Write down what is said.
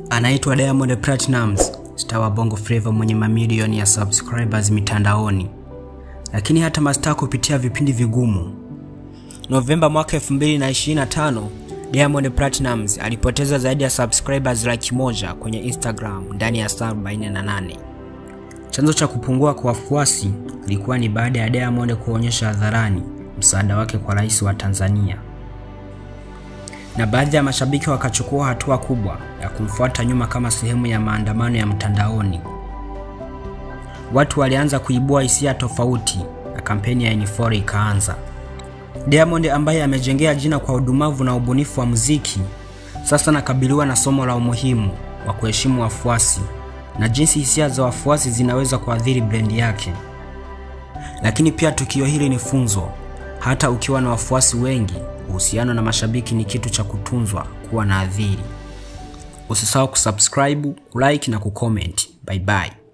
Anaitwa Diamond Platnumz, star wa Bongo Flava mwenye mamilioni ya subscribers mitandaoni. Lakini hata mastaa kupitia vipindi vigumu. Novemba mwaka 2025, Diamond Platnumz alipoteza zaidi ya subscribers 100,000 kwenye Instagram ndani ya saa 48. Chanzo cha kupungua kwa wafuasi ilikuwa ni baada ya Diamond kuonyesha hadharani msaada wake kwa rais wa Tanzania. Na baadhi ya mashabiki wakachukua hatua kubwa ya kumfuata nyuma kama sehemu ya maandamano ya mtandaoni. Watu walianza kuibua hisia tofauti na kampeni ya N4 ikaanza. Diamond ambaye amejengea jina kwa udumavu na ubunifu wa muziki, sasa anakabiliwa na somo la umuhimu wa kuheshimu wafuasi na jinsi hisia za wafuasi zinaweza kuathiri brand yake. Lakini pia tukio hili ni funzo. Hata ukiwa na wafuasi wengi, uhusiano na mashabiki ni kitu cha kutunzwa kuwa na adhiri. Usisahau kusubscribe, kulike na kucomment. Bye bye.